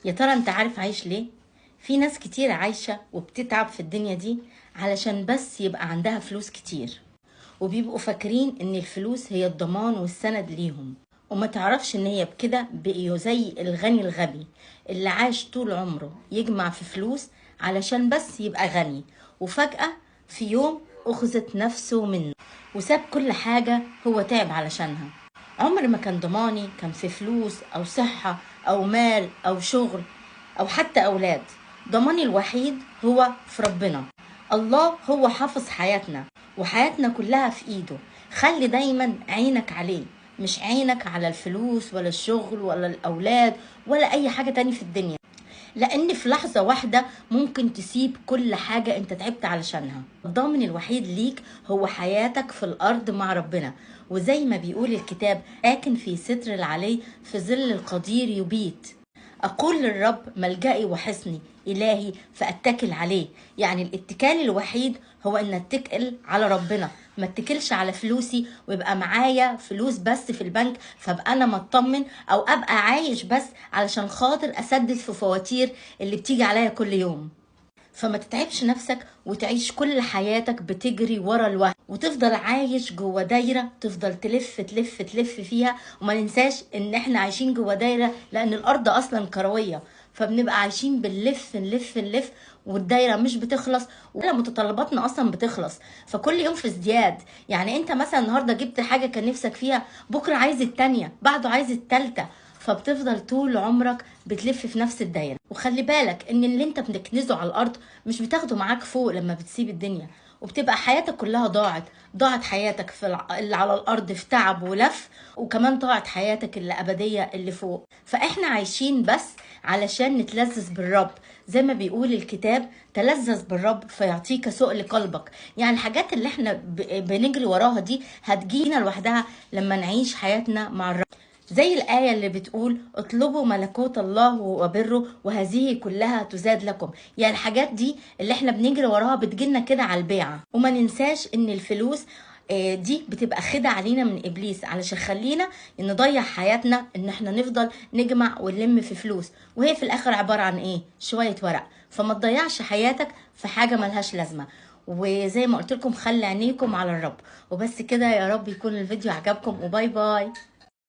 يا ترى انت عارف عايش ليه؟ في ناس كتير عايشة وبتتعب في الدنيا دي علشان بس يبقى عندها فلوس كتير، وبيبقوا فاكرين ان الفلوس هي الضمان والسند ليهم، وما تعرفش ان هي بكده بقيوا زي الغني الغبي اللي عاش طول عمره يجمع في فلوس علشان بس يبقى غني، وفجأة في يوم أخذت نفسه منه وساب كل حاجة هو تعب علشانها. عمر ما كان ضماني كان في فلوس أو صحة أو مال أو شغل أو حتى أولاد. ضماني الوحيد هو في ربنا. الله هو حافظ حياتنا وحياتنا كلها في إيده. خلي دايما عينك عليه، مش عينك على الفلوس ولا الشغل ولا الأولاد ولا أي حاجة تاني في الدنيا، لأن في لحظة واحدة ممكن تسيب كل حاجة أنت تعبت علشانها. الضامن الوحيد ليك هو حياتك في الأرض مع ربنا، وزي ما بيقول الكتاب لكن في ستر العلي في ظل القدير يبيت. أقول للرب ملجئي وحصني إلهي فأتكل عليه. يعني الاتكال الوحيد هو أن أتكل على ربنا، ما اتكلش على فلوسي ويبقى معايا فلوس بس في البنك فابقى أنا مطمن، أو أبقى عايش بس علشان خاطر أسدد في فواتير اللي بتيجي عليا كل يوم. فما تتعبش نفسك وتعيش كل حياتك بتجري ورا الوهم وتفضل عايش جوه دايرة تفضل تلف تلف تلف فيها. وما ننساش ان احنا عايشين جوه دايرة لان الارض اصلا كروية، فبنبقى عايشين بنلف نلف نلف والدايرة مش بتخلص ولا متطلباتنا اصلا بتخلص، فكل يوم في ازدياد. يعني انت مثلا النهاردة جبت حاجة كان نفسك فيها، بكرة عايز التانية، بعده عايز التالتة، فبتفضل طول عمرك بتلف في نفس الدايرة. وخلي بالك ان اللي انت بتكنزه على الارض مش بتاخده معاك فوق لما بتسيب الدنيا، وبتبقى حياتك كلها ضاعت حياتك في اللي على الارض في تعب ولف، وكمان ضاعت حياتك الابدية اللي فوق. فاحنا عايشين بس علشان نتلذذ بالرب، زي ما بيقول الكتاب تلذذ بالرب فيعطيك سؤل قلبك. يعني الحاجات اللي احنا بنجري وراها دي هتجينا لوحدها لما نعيش حياتنا مع الرب، زي الآية اللي بتقول اطلبوا ملكوت الله وبره وهذه كلها تزاد لكم. يعني الحاجات دي اللي احنا بنجري وراها بتجيلنا كده على البيعة. وما ننساش ان الفلوس دي بتبقى خدعة علينا من إبليس علشان خلينا نضيع حياتنا ان احنا نفضل نجمع ونلم في فلوس، وهي في الآخر عبارة عن ايه؟ شوية ورق. فما تضيعش حياتك في حاجة ملهاش لازمة. وزي ما قلت لكم خلي عينيكم على الرب. وبس كده، يا رب يكون الفيديو عجبكم، و bye bye.